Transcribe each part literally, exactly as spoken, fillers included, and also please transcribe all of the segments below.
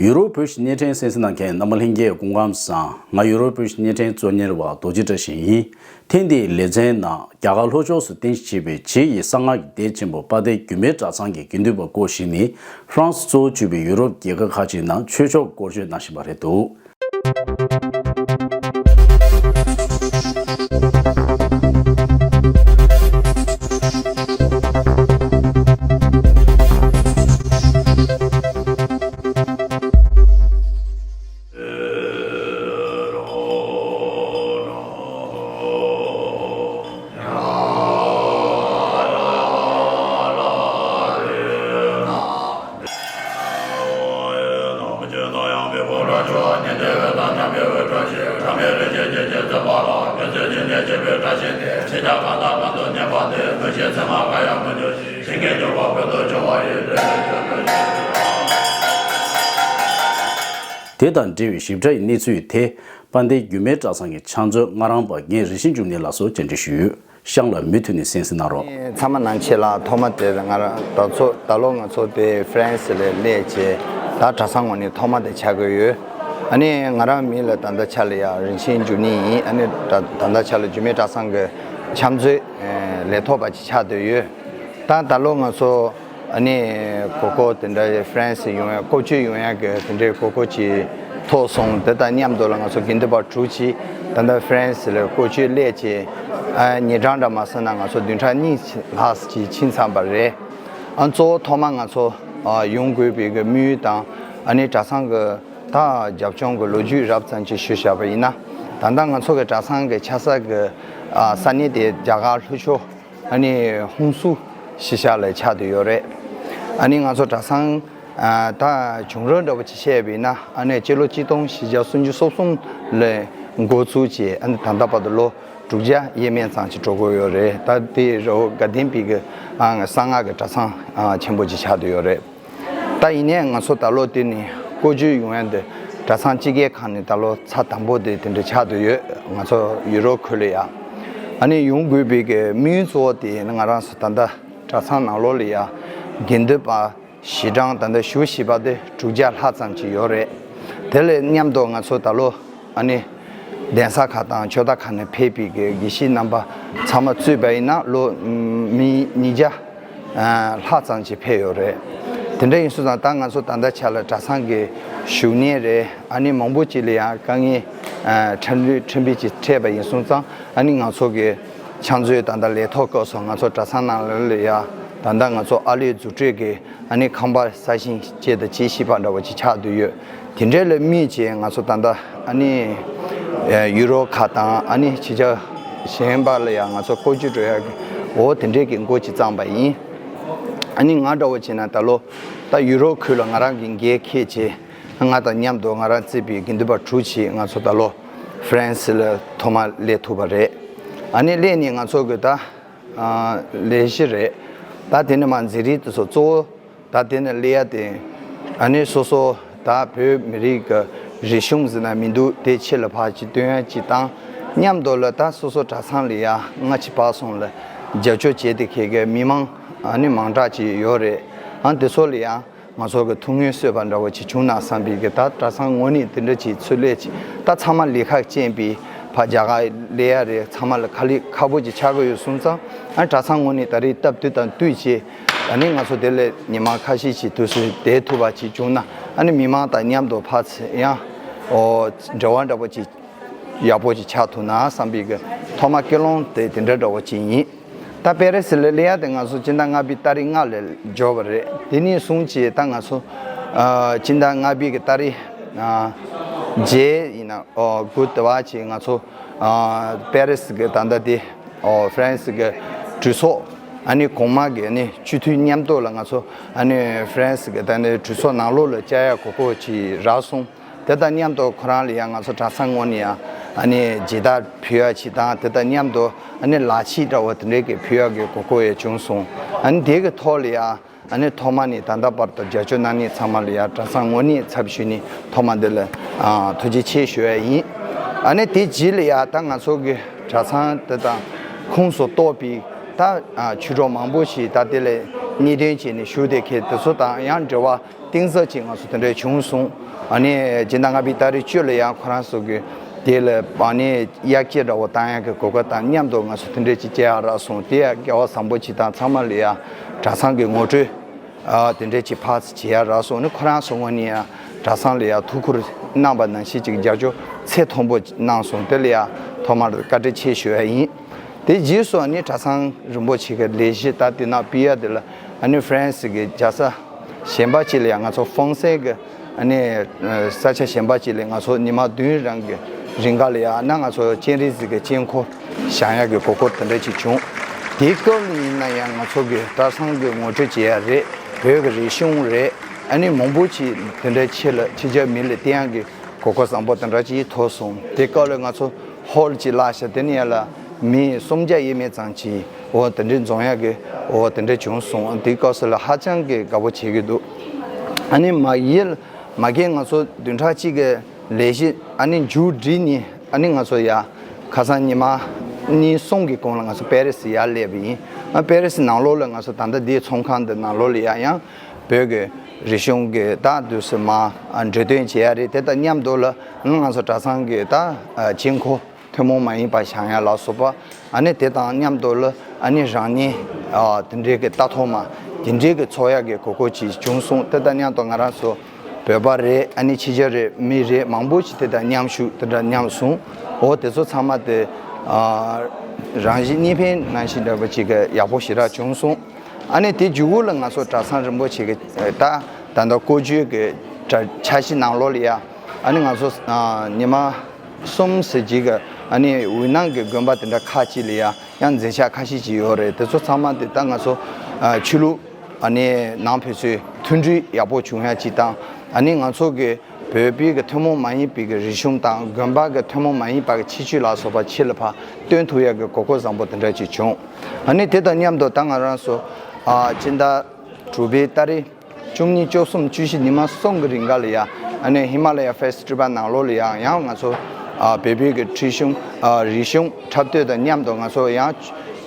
ཡུ་རོབ་བོད་ཀྱི་བརྙན་འཕྲིན་གསན་གཟིགས་གནང་མཁན་རྣམ་པ་ལྷན་རྒྱས་སྐུ་ཁམས་བཟང་། ང་ཡུ་རོབ་བོད་ཀྱི་བརྙན་འཕྲིན་གཙོ་གཉེར་བ་རྡོ་རྗེ་བཀྲ་ཤིས་ཡིན། ཐེངས་འདིའི་ལེ་ཚན་ནང་རྒྱ་གར་ལྷོ་ཕྱོགས་སུ་རྟེན་གཞི་བྱས་པའི་བྱེས་ཀྱི་གསང་སྔགས་ཀྱི་སྡེ་ཆེན་པོ་དཔལ་ལྡན་རྒྱུད་སྨད་གྲྭ་ཚང་གི་དགེ་འདུན་པ་སྐོར་ཞིག་ནི་ཧྥ་རན་སི་གཙོ་བོ་གྱུར་པའི་ཡུ་རོབ་རྒྱལ་ཁབ་ཁག་ཅིག་ནང་ཆོས་ཕྱོགས་སྐོར་སྐྱོད་གནང་བཞིན་པ་རེད་འདུག་དེ་དང་འབྲེལ་བའི་ཞིབ་ཕྲ་ཡི་གནས་ཚུལ་དེ་དཔལ་ལྡན་རྒྱུད་སྨད་གྲྭ་ཚང་གི་ཕྱག་མཛོད་ལྔ་རམས་པ་རྒན་རིན་ཆེན་འབྱུང་གནས་ལགས་སུ་བཅར་འདྲི་ཞུས་ཡོད། གཤམ་ལ་མུ་མཐུད་ནས་གསན་གཟིགས་གནང་རོགས། ཚང་མ་ནང་ཆེ་ལ་ཐོག་མ་དེ་ང་རང་ད་ཚོ་ད་ལོ་ང་ཚོ་དེ་ཧྥ་རན་སི་ལ་སླེབས་བྱས་ད་གྲྭ་ཚང་ངོས་ནས་ཐོག་མ་དེ་ཆགས་ཀྱི་ཡོད། ཨ་ནི་ང་རང་མིང་ལ་ད་ལྟ་ཆ་ལ་ཡ་རིན་ཆེན་འབྱུང་གནས་ཡིན། ཨ་ནི་ད་ད་ལྟ་ཆ་ལ་རྒྱུད་སྨད་གྲྭ་ཚང་གི་ཕྱག་མཛོད་ལས་ཐོག་པ་ཅིག་ཆགས་བསྡད་ཡོད། ད་ད་ལོ་ང་ཚོ་ཨ་ནི་གོ་སྐབས་དེ་འདྲ་ཧྥ་རན་སི་ཡོང་ཡ་བཀོལ་སྤྱོད་ཡོང་ཡ་གི་དེ་འདྲའི་གོ་སྐབས་ཅིག་ཐོབ་སོང་། དེ་དང་མཉམ་དུ་ལ་ང་ཚོ་དགེ་འདུན་པ་དྲུག་ཅིག་ད་ལྟ་ཧྥ་རན་སི་ལ་བཀོལ་སྤྱོད་སླེབས་བྱས་ཨ་ཉིན་གྲངས་འདྲ་མ་ཟིན་ན་ང་ཚོ་བདུན་ཕྲག་གཉིས་ལྷག་ཅིག་ཕྱིན་ཚར་བ་རེད། ཨ་གཙོ་བོ་ཐོག་མ་ང་ཚོ་ཨ་ཡོང་དགོས་པའི་གི་དམིགས་ཡུལ་དང་ཨ་ནི་གྲྭ་ཚང་གི་ད་རྒྱབ་ལྗོངས་ཀྱི་ལོ་རྒྱུས་རབ་ཙམ་ཅིག་ཞུས་བཞག་པ་ཡིན་ན། ད་ལྟ་ང་ཚོ་གི་གྲྭ་ཚང་གི་ཆགས་ས་གི་ཨ་ས་གནས་དེ་རྒྱ་གར་ལྷོ་ཕྱོགས་ཨ་ནི་ཧུན་སུར་གཞིས་ཆགས་ལ་ཆགས་བསྡད་ཡོད་རེད། ཨ་ནི་ང་ཚོ་གྲྭ་ཚང་ཨ་ད་བྱུང་རབས་འདྲ་བོ་ཅིག་བཤད་པ་ཡིན་ན་ཨ་ནི་སྤྱི་ལོ་གཅིག་སྟོང་བཞི་བརྒྱ་སུམ་ཅུ་སོ་གསུམ་ལ་འགོ་བཙུགས་བྱས་ཨ་ནི་ད་ལྟ་བར་དུ་ལོ་དྲུག་བརྒྱ་ཡས་མས་ཙམ་ཅིག་འགྲོ་གི་ཡོད་རེད། ད་དེ་རི་བོ་དགའ་ལྡན་པའི་གི་ཨ་གསང་སྔགས་ཀྱི་གྲྭ་ཚང་ཨ་ཆེན་པོ་ཅིག་ཆགས་བསྡད་ཡོད་རེད། ད་ཡིན་ནའི་ང་ཚོ་ད་ལོ་དེ་ནི་བཀོལ་སྤྱོད་ཡོང་ཡ་འདི་གྲྭ་ཚང་སྤྱི་སྒེར་ཁང་ནས་ད་ལོ་ཚར་དང་པོ་དེ་དེ་འདྲ་ཆགས་བསྡད་ཡོད། ང་ཚོ་ཡུ་རོབ་ཁུལ་ལ་ཡ། ཨ་ནི་ཡོང་དགོས་པའི་གི་དམིགས་ཡུལ་གཙོ་བོ་དེ་ང་རང་ཚོ་ད་ལྟ་གྲྭ་ཚང་ནང་ལོགས་ལ་ཡ་དགེ་འདུན་པ་གཞི་གྲངས་ད་ལྟ་ཞུ་བཞིན་པ་དེ་དྲུག་བརྒྱ་ལྷག་ཙམ་ཅིག་ཡོད་རེད། དེ་ལས་མཉམ་དུ་ང་ཚོ་ད་ལོ་ཨ་ནི་གདན་ས་ཁག་དང་ཆོས་བདག་ཁག་ནས་ཕེབས་པའི་གི་དགེ་བཤེས་རྣམ་པ་ཚང་མ་བཙུད་པ་ཡིན་ན་ལོ་མི་ཉིས་བརྒྱ་ལྷག་ཙམ་ཅིག་ཕེབས་ཡོད་རེད། དེ་འདྲ་ཡིན་སོང་ཙང་ད་ང་ཚོ་ད་ལྟ་ཆ་ལ་གྲྭ་ཚང་གི་བཞུགས་གནས་རེད། ཨ་ནི་མང་པོ་ཅིག་ལ་ཡང་དཀའ་ངལ་ཕྲན་བུ་ཕྲན་བུ་ཅིག་འཕྲད་པ་ཡིན་སོང་ཙང་ཨ་ནི་ང་ཚོ་གི་ཕྱག་མཛོད་ད་ལྟ་ལས་ཐོག་སྐབས་སུ་ང་ཚོ་གྲྭ་ཚང་ནང་ལ་ཡ་ད་ལྟ་ང་ཚོ་ཨར་ལས་རྫུ་འཕྲུལ་གི་ཨ་ནི་ཁང་པ་གསར་བཞེངས་བྱས་དང་བྱེད་བཞིན་པ་འདྲ་བོ་ཅིག་ཆགས་བསྡད་ཡོད། དེ་འདྲའི་ལ་དམིགས་བྱས་ང་ཚོ་ད་ལྟ་ཨ་ནི་ཡུ་རོབ་ཁག་དང་ཨ་ནི་ཕྱི་རྒྱལ་གཞན་པ་ལ་ཡང་ང་ཚོ་བཀོལ་སྤྱོད་འགྲོ་ཡག་གི་འོ་དེ་འདྲའི་གི་འགོ་ཅིག་བརྩམས་པ་ཡིན། ཨ་ནི་ང་འདྲ་བོ་བྱས་ན་ད་ལོ་ད་ཡུ་རོབ་ཁུལ་ལ་ང་རང་གི་འགན་འཁྱེར་བྱས་ང་དང་མཉམ་དུ་ང་རང་བརྩིས་པའི་དགེ་འདུན་པ་དྲུག་ཅིག་ང་ཚོ་ད་ལོ་ཧྥ་རན་སི་ལ་ཐོག་མ་སླེབས་ཐུབ་པ་རེད། ཨ་ནི་སླེབས་ནས་ང་ཚོ་གི་ད་ལས་གཞི་རེད། ད་དེ་ནས་མ་འཛིན་རིམ་དེ་ཚོ་གཙོ་བོ་ད་དེ་ནས་སླེབས་ཡ་དེ་ཨ་ནི་སོ་སོ་ད་བོད་མི་རིགས་ཀྱི་རིག་གཞུང་ཟེར་ན་མི་འདུག་དེ་ཕྱི་ལ་ཕར་ཅིག་སྟོན་ཡ་ཅིག་དང་མཉམ་དུ་ལ་ད་སོ་སོ་གྲྭ་ཚང་ལ་ཡ་སྔ་ཕྱི་བར་གསུམ་ལ་རྒྱབ་སྐྱོར་བྱས་ཏེ་ཁེ་གི་མི་མང་ཨ་ནི་མང་དྲགས་ཅིག་ཡོད་རེད། ཨ་དེ་ཚོ་ལ་ཡ་ང་ཚོ་གི་ཐུགས་སྨོན་གསོས་པ་འདྲ་བོ་ཅིག་བྱུང་ན་བསམ་པའི་གི་ད་གྲྭ་ཚང་ངོས་ནས་དེ་འདྲ་ཅིག་ཚུར་སླེབས་ཅིག་ད་ཚང་མ་ལས་ཁག་ཅན་པའི་ཕར་རྒྱ་གར་སླེབས་ཡ་རེད། ཚང་མ་ལ་དཀའ་ལས་ཁག་པོ་ཅིག་ཆགས་ཀྱི་ཡོད་སོང་ཙང་ཨ་གྲྭ་ཚང་ངོས་ནས་ད་རེས་སྟབས་བདེ་དང་བསྟུན་བྱས་ཨ་ནི་ང་ཚོ་དེ་ལས་ཉི་མ་ཁ་ཤས་ཅིག་དུས་སུ་བསྡད་ཐུབ་པ་ཅིག་བྱུང་ན་ཨ་ནི་མི་མང་དང་མཉམ་དུ་ཕར་ཚུར་ཡང་འོ་འབྲེལ་བ་འདྲ་བོ་ཅིག་ཡག་པོ་ཅིག་ཆགས་ཐུབ་ན་བསམ་པའི་གི་ཐོག་མ་ཀུན་སློང་དེ་དེ་འདྲ་འདྲ་བོ་ཅིག་ཡིན། ད་པེ་རི་སི་ལ་སླེབས་ཡ་དེ་ང་ཚོ་སྤྱི་ཟླ་ལྔ་པའི་ཏ་རིག་ལྔ་ལ་འབྱོར་བ་རེད། དེ་ནས་བཟུང་བྱས་ད་ང་ཚོ་ཨ་སྤྱི་ཟླ་ལྔ་པའི་གི་ཏ་རིག་ཨ་བརྒྱད་ཡིན་ན་ཨོ་དགུ་དེ་བ་ཅིག་ང་ཚོ་ཨ་པེ་རི་སི་གི་ད་ལྟ་དེ་ཨོ་ཧྥ་རན་སི་གི་གྲོས་ཚོགས་ཨ་ནི་གོང་མ་གི་ཨ་ནི་སྤྱི་འཐུས་མཉམ་དུ་ལ་ང་ཚོ་ཨ་ནི་ཧྥ་རན་སི་གི་ད་ནི་གྲོས་ཚོགས་ནང་ལོགས་ལ་བཅར་ཡ་གོ་སྐབས་ཅིག་རག་སོང་། དེ་དང་མཉམ་དུ་ཁོ་རང་ལ་ཡང་ང་ཚོ་གྲྭ་ཚང་ངོས་ནས་ཡང་ཨ་ནི་མཇལ་དར་ཕུལ་ཡ་ཅིག་དང་དེ་དང་མཉམ་དུ་ཨ་ནི་ལག་ཕྱིས་འདྲ་བོ་དེ་འདྲའི་གི་ཕུལ་ཡ་གི་གོ་སྐབས་ཡང་བྱུང་སོང་། ཨ་ནི་དེ་གི་ཐོག་ལ་ཡང་ཨ་ནི་ཐོག་མ་ནས་ད་ལྟ་བར་དུ་རྒྱབ་སྐྱོར་གནང་མཁན་ཚང་མ་ལ་ཡང་གྲྭ་ཚང་ངོས་ནས་ཚབ་ཞུས་ནས་ཐོག་མ་འདི་ལ་ཨ་ཐུགས་རྗེ་ཆེ་ཞུ་ཡ་ཡིན། ཨ་ནི་དེ་རྗེས་ལ་ཡང་ད་ང་ཚོ་གི་གྲྭ་ཚང་དེ་དང་ཁོངས་སུ་གཏོགས་པའི་ད་ཨ་ཆོས་གྲོགས་མང་པོ་ཞིག་ད་དེ་ལ་གནད་དོན་བྱས་ནས་བཞུགས་བསྡད་མཁན་དེ་ཚོ་དང་ཡང་འབྲེལ་བ་ གཏིང་ཟབ་ཅིག་ང་ཚོ་དེ་འདྲ་བྱུང་སོང་། ཨ་ནི་སྤྱི་ཟླ་ལྔ་པའི་ཏ་རིག་བཅུ་ལ་ཡང་ཁོ་རང་ཚོ་གི་དེ་ལ་ཨ་ནི་གཡག་སྐྱེལ་འདྲ་བོ་བཏང་ཡག་གི་གོ་སྐབས་དང་མཉམ་དུ་ང་ཚོ་དེ་འདྲ་ཅིག་བྱེད་ཡག་རག་སོང་། དེ་ཡང་སྐལ་བ་བཟང་པོ་ཅིག་དང་ཚང་མ་ལ་ཡང་གྲྭ་ཚང་གི་ངོ་སྤྲོད་ཨ་དེ་འདྲ་ཅིག་ཕར་ཚུར་བྱེད་ཡག་རག་སོང་། ཨ་ནི་ཁོ་རང་ཚོ་ངོས་ནས་ཡང་གྲྭ་ཚང་ལ་ཡང་ཐུགས་ཁུར་གནང་པ་ནང་བཞིན་ཅིག་རྒྱབ་སྐྱོར་ཚད་མཐོན་པོ་གནང་སོང་། དེ་ལ་ཡང་ཐོག་མར་བཀའ་དྲིན་ཆེ་ཞུ་ཡག་ཡིན། དེ་རྗེས་སུ་ཨ་ནི་གྲྭ་ཚང་རིན་པོ་ཆེ་གི་ལས་གཞི་ད་དེ་ནང་ཕུལ་ཡག་དེ་ལ་ཨ་ནི་ཧྥ་རན་སི་གི་རྒྱལ་ས་གཞན་པ་ཅིག་ལ་ཡང་ང་ཚོ་ཧྥོང་སན་གི་ཨ་ནི་ས་ཆ་གཞན་པ་ཅིག་ལ་ང་ཚོ་ཉི་མ་བདུན་རང་གི་རིང་ག་ལ་ཡང་ཨ་ན་ང་ཚོ་སྤྱན་རས་གཟིགས་ཀྱི་དཀྱིལ་འཁོར་བཞེངས་ཡག་གི་གོ་སྐབས་དེ་འདྲ་ཅིག་བྱུང་། དེའི་སྐབས་ལ་ཡིན་ན་ཡང་ང་ཚོ་གི་གྲྭ་ཚང་གི་ངོ་སྤྲོད་བྱེད་ཡག་རེད། བོད་ཀྱི་རིག་གཞུང་རེད། ཨ་ནི་མང་པོ་ཅིག་དེ་འདྲ་ཕྱི་ལ་ཕྱི་རྒྱལ་མི་ལ་བསྟན་ཡག་གི་གོ་སྐབས་བཟང་པོ་དེ་འདྲ་ཅིག་ཐོབ་སོང་། དེ་སྐབས་ལ་ང་ཚོ་ཧོལ་གཅིག་བརླགས་ཤག་དེ་ནས་ཡར་ལ་མི་སུམ་བརྒྱ་ཡས་མས་ཙམ་ཅིག་འོ་དེ་འདྲའི་འཛོམས་ཡག་གི་འོ་དེ་འདྲ་བྱུང་སོང་། དེའི་སྐབས་སུ་ལ་ཧ་ཅང་གི་དགའ་པོ་བྱེད་ཀྱི་འདུག་ཨ་ནི་མ་ཡེལ་མ་གི་ང་ཚོ་བདུན་ཕྲག་གཅིག་གི་ལས་གཞི་ཨ་ནི་མཇུག་སྒྲིལ་ནས་ཨ་ནི་ང་ཚོ་ཡ་ཁ་སང་ཉི་མ་གཉིས་གསུམ་གི་གོང་ལ་ང་ཚོ་པེ་རི་སི་ཡར་སླེབས་པ་ཡིན། ཨ་པེ་རི་སི་ནང་ལོགས་ལ་ང་ཚོ་ད་ལྟ་འདིའི་ཚོང་ཁང་འདི་ནང་ལོགས་ལ་ཡ་ཡང་བོད་ཀྱི་རིག་གཞུང་གི་ད་དུས་སུ་མ་འབྲེལ་སྟོན་བྱེད་ཡ་རེད། དེ་དང་མཉམ་དུ་ལ་ང་ཚོ་གྲྭ་ཚང་གི་ད་དཀྱིལ་འཁོར་ཐུན་མོང་མ་ཡིན་པ་བཞེངས་ཡ་ལ་སོགས་པ་ཨ་ནི་དེ་དང་མཉམ་དུ་ལ་ཨ་ནི་རང་ཉིད་དེ་འདྲའི་གི་ལྟ་ཐོག་མ་དེ་འདྲའི་གི་འཚོགས་ཡ་གི་གོ་སྐབས་ཅིག་བྱུང་སོང་། དེ་དང་མཉམ་དུ་ང་རང་ཚོ་བོད་པ་རེད། ཨ་ནི་ཕྱི་རྒྱལ་རེད། མི་རེད། མང་པོ་ཞིག་དེ་དང་མཉམ་ཞུགས་དེ་འདྲ་མཉམ་སོང་། འོ་དེ་ཚོ་ཚང་མ་དེ་རང་བཞིན་གཉིས་ཕན་ནང་བཞིན་འདྲ་པོ་ཅིག་གི་ཡག་པོ་ཞེ་དྲག་བྱུང་སོང་། ཨ་ནི་དེ་མཇུག་གུ་ལ་ང་ཚོ་གྲྭ་ཚང་རིན་པོ་ཆེ་གི་ད་ད་ལྟ་བཀོད་ཇུས་ཀྱི་གྲྭ་འཆར་གཞི་ནང་ལོགས་ལ་ཡ་ཨ་ནི་ང་ཚོ་ཉི་མ་གསུམ་ཟེར་གྱི་གི་ཨ་ནི་འོད་སྣང་གི་དགོན་པ་དེ་འདྲ་ཁག་ཅིག་ལ་ཡ་ཡང་མཛད་འཆར་ཁ་ཤས་ཅིག་ཡོད་རེད། དེ་ཚོ་ཚང་མ་དེ་ད་ང་ཚོ་ཆོས་ལུགས་ཨ་ནི་ནང་ཕན་ཚུན་མཐུན་སྒྲིལ་ཡག་པོ་བྱུང་ཡ་ཅིག་དང་ཨ་ནི་ང་ཚོ་གི་བོད་པའི་གི་ཐུན་མོང་མ་ཡིན་པའི་གི་རིག་གཞུང་དང་དགོན་པ་གི་ཐུན་མོང་མ་ཡིན་པ་གི་ཁྱད་ཆོས་ལ་སོགས་པ་ཕྱི་ལ་ཕར་སྟོན་ཐུབ་ཡ་གི་གོ་སྐབས་བཟང་པོ་དེ་འདྲ་ཅིག་བྱུང་། ཨ་ནི་དེ་དང་མཉམ་དུ་ད་ང་རང་ཚོ་ཨ་སྤྱི་ཟླ་དྲུག་པའི་ཏ་རིག་བཅུ་གཉིས་བཅུ་གསུམ་བཅུ་བཞི་ཉི་མ་གསུམ་གི་རིང་ག་ལ་ཡ་ཨ་ནི་ཧི་མ་ལ་ཡ་ཕེ་སི་ཊི་བལ་ནང་ལོགས་ལ་ཡ་ཡང་ང་ཚོ་ཨ་བོད་པའི་གི་ཁྲིད་གཞུང་ཨ་རིག་གཞུང་འཁྲབ་སྟོན་དང་མཉམ་དུ་ང་ཚོ་ཡང་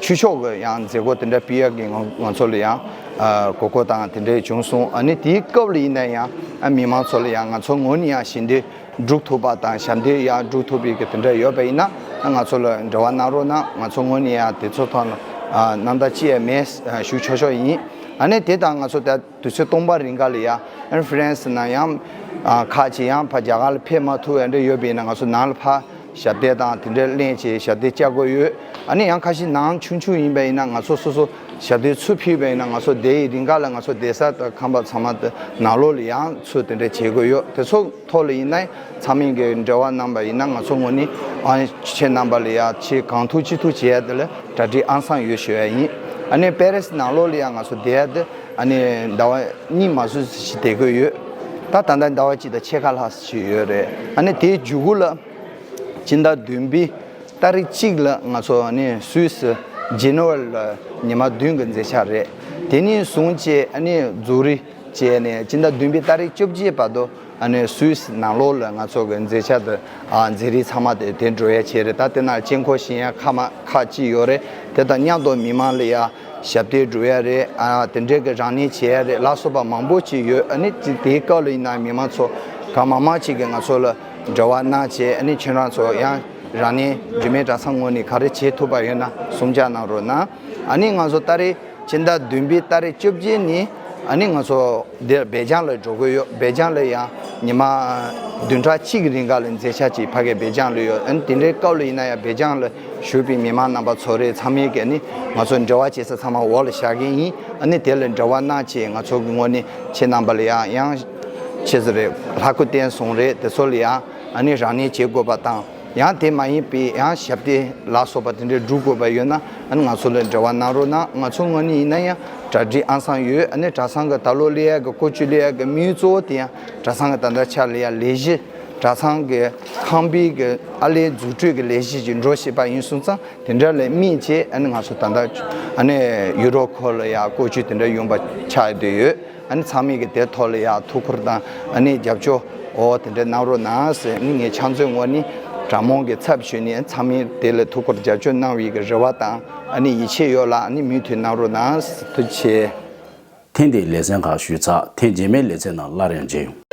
ཆོས་ཕྱོགས་ཀྱི་ཡང་མཛད་སྒོ་དེ་འདྲ་སྤེལ་ཡག་གི་ང་ང་ཚོ་ལ་ཡང་ཨ་གོ་སྐབས་དང་དེ་འདྲ་བྱུང་སོང་། ཨ་ནི་དེའི་སྐབས་ལ་ཡིན་ན་ཡང་ཨ་མི་མང་ཚོ་ལ་ཡང་ང་ཚོ་ངོས་ནས་ཡང་ཞལ་འདེབས་སྒྲུབ་ཐུབ་པ་དང་ཞབས་འདེགས་ཡང་སྒྲུབ་ཐུབ་པའི་གི་དེ་འདྲ་ཡོད་པ་ཡིན་ན་ང་ཚོ་ལ་འབྲེལ་བ་གནང་རོགས་གནང་། ང་ཚོ་ངོས་ནས་ཡང་དེ་ཚོ་ཐོག་ལ་ཨ་རྣམ་དག་ཅི་ཡང་མེད་ཞུ་ཆོག་ཆོག་ཡིན། ཨ་ནི་དེ་དང་ང་ཚོ་ད་དུས་ཚོད་སྟོང་པ་རིང་ག་ལ་ཡང་ཨ་ནི་ཧྥ་རན་སི་ནང་ཡང་ཨ་ཁག་ཅིག་ཡང་ཕར་རྒྱ་གར་ལ་ཕེབས་མ་ཐུབ་ཡ་འདྲ་ཡོད་པ་ཡིན་ན་ང་ཚོ་ནང་ལ་ཕར་ཞབས་བརྟན་དང་དེ་འདྲ་ལེན་བྱས་ཞབས་བརྟན་བཅར་དགོས་ཡོད། ཨ་ནི་ཡང་ཁ་ཤས་ནང་ཆུང་ཆུང་ཡིན་པ་ཡིན་ན་ང་ཚོ་སོ་སོ་ཞབས་བརྟན་ཚུར་ཕུལ་བ་ཡིན་ན་ང་ཚོ་དེ་ཡི་རིང་ག་ལ་ང་ཚོ་བསྡད་ས་དང་ཁང་པ་ཚང་མ་དེ་ནང་ལོགས་ལ་ཡང་ཚུར་དེ་འདྲ་བྱེད་དགོས་ཡོད། དེ་ཚོ་ཐོག་ལ་ཡིན་ན་ཚང་མས་ཀྱི་འབྲེལ་བ་གནང་པ་ཡིན་ན་ང་ཚོ་ངོས་ནས་ཨ་ཁྱེད་རྣམ་པ་ལ་ཡ་ཆེས་གང་ཐུབ་ཅི་ཐུབ་བྱེད་ཡ་དེ་ལ་གྲ་སྒྲིག་ཨང་སང་ཡོད་ཞུ་ཡ་ཡིན། ཨ་ནི་པེ་རི་སི་ནང་ལོགས་ལ་ཡ་ང་ཚོ་བསྡད་ཡ་དེ་ཨ་ནི་ཟླ་བ་གཉིས་མ་ཟིན་ཞིག་བསྡད་དགོས་ཡོད། ད་ད་ལྟ་ཟླ་བ་གཅིག་དང་ཕྱེད་ཀ་ལྷག་ཞིག་ཡོད་རེད། ཨ་ནི་དེའི་མཇུག་གུ་ལ་སྤྱི་ཟླ་བདུན་པའི་ཏ་རིག་གཅིག་ལ་ང་ཚོ་ཨ་ནི་སུད་སི་ཇི་ནི་ཝར་ལ་ཉི་མ་བདུན་གྱི་མཛད་འཆར་རེད། དེ་ནས་བཟུང་བྱས་ཨ་ནི་རྫོགས་རིས་བྱས་ནས་སྤྱི་ཟླ་བདུན་པའི་ཏ་རིག་བཅོ་བརྒྱད་བར་དུ་ཨ་ནི་སུད་སི་ནང་ལོགས་ལ་ང་ཚོ་གི་མཛད་འཆར་དེ་ཨ་མཛད་རིས་ཚང་མ་དེ་དེ་འགྲོ་ཡ་བྱས་རེད། ད་དེ་ན་དཀྱིལ་འཁོར་བཞེངས་ཡ་ཁག་མ་ཁག་ཅིག་ཡོད་རེད། དེ་དང་མཉམ་དུ་མི་མང་ལ་ཡ་ཞབས་བརྟན་སྒྲུབ་ཡ་རེད། ཨ་དེ་འདྲའི་གི་རང་ཉིད་བྱེད་ཡ་རེད་ལ་སོགས་པ་མང་པོ་ཅིག་ཡོད། ཨ་ནི་དེ་དེའི་སྐབས་ལ་ཡིན་ན་མི་མང་ཚོ་གང་མང་མང་ཅིག་གིས་ང་ཚོ་ལ་འབྲེལ་བ་གནང་བྱས་ཨ་ནི་ཁྱེད་རང་ཚོ་ཡང་རང་ཉིད་འཇིགས་མེད་གྲྭ་ཚང་ངོས་ནས་ག་རེ་བྱེད་ཐུབ་པ་ཡོད་ན་གསུང་བཤད་གནང་རོགས་གནང་། ཨ་ནི་ང་ཚོ་ཏ་རིག་སྤྱི་ཟླ་བདུན་པའི་ཏ་རིག་བཅོ་བརྒྱད་ཉིན་ཨ་ནི་ང་ཚོ་འདིར་སྦེལ་ཇམ་ལ་འགྲོ་གི་ཡོད། སྦེལ་ཇམ་ལ་ཡང་ཉི་མ་བདུན་ཕྲག་གཅིག་རིང་ག་ལ་མཛད་འཆར་ཅིག་ཕ་གིར་སྦེལ་ཇམ་ལ་ཡོད། ཨ་ནི་དེ་འདྲའི་སྐབས་ལ་ཡིན་ན་ཡང་སྦེལ་ཇམ་ལ་བཞུགས་པའི་མི་མང་རྣམ་པ་ཚོ་རེད། ཚང་མས་ཀྱི་ནི་ང་ཚོ་འབྲེལ་བ་བྱེད་ས་ཚང་མ་འོག་ལ་བཞག་གི་ཡིན། ཨ་ནི་དེ་ལ་འབྲེལ་བ་གནང་བྱས་ང་ཚོ་གི་ངོས་ནས་ཁྱེད་རྣམ་པ་ལ་ཡང་ཡང་ཆེ་ཟེར་རེད། ལྷ་སྐུ་བསྟན་སོང་རེད། དེ་ཚོ་ལ་ཡང་ཨ་ནི་རང་ཉིད་བྱེད་དགོས་པ་དང་ཡང་དེ་མ་ཡིན་པའི་ཡང་ཞབས་བརྟན་ལ་སོགས་པ་དེ་འདྲའི་སྒྲུབ་དགོས་པ་ཡོད་ན་ཨ་ནི་ང་ཚོ་ལ་འབྲེལ་བ་གནང་རོགས་གནང་། ང་ཚོ་ངོས་ནས་ཡིན་ན་ཡང་གྲ་སྒྲིག་ཨང་སང་ཡོད། ཨ་ནི་གྲྭ་ཚང་གི་ད་ལོ་སླེབས་ཡག་གི་བཀོད་ཇུས་སླེབས་ཡག་གི་དམིགས་ཡུལ་གཙོ་བོ་དེ་ཡང་གྲྭ་ཚང་གི་ད་ལྟ་ཆ་ལ་ཡང་ལས་གཞི་གྲྭ་ཚང་གི་ཁང་པའི་གི་ཨར་ལས་འཛུགས་སྐྲུན་གི་ལས་གཞི་ཅིག་འགྲོ་བཞིན་པ་ཡིན་སོང་ཙང་དེ་འདྲ་ལ་དམིགས་བྱས་ཨ་ནི་ང་ཚོ་ད་ལྟ་ཨ་ནི་ཡུ་རོབ་ཁུལ་ལ་ཡང་བཀོད་ཇུས་དེ་འདྲ་ཡོང་པ་ཆགས་བསྡད་ཡོད། ཨ་ནི་ཚང་མས་གི་དེ་ཐོག་ལ་ཡང་ཐུགས་ཁུར་དང་ཨ་ནི་རྒྱབ་སྐྱོར་འོ་དེ་འདྲ་གནང་རོགས་གནང་ཟེར་ཨ་ནི་ངས་ཕྱག་མཛོད་ངོས་ནས་གྲྭ་མང་གི་ཚབ་ཞུས་ནས་ཚང་མས་དེ་ལ་ཐུགས་ཁུར་རྒྱབ་སྐྱོར་གནང་བའི་གི་རེ་བ་དང་ཨ་ནི་ཡིད་ཆེས་ཡོད་ལ་ཨ་ནི་མུ་མཐུད་གནང་རོགས་གནང་ཟེར། ཐུགས་རྗེ་ཆེ། ཐེངས་འདིའི་ལེ་ཚན་ཁག་ཞུས་ཚར། ཐེངས་རྗེས་མའི་ལེ་ཚན་ནང་སླར་ཡང་མཇལ་ཡོང་།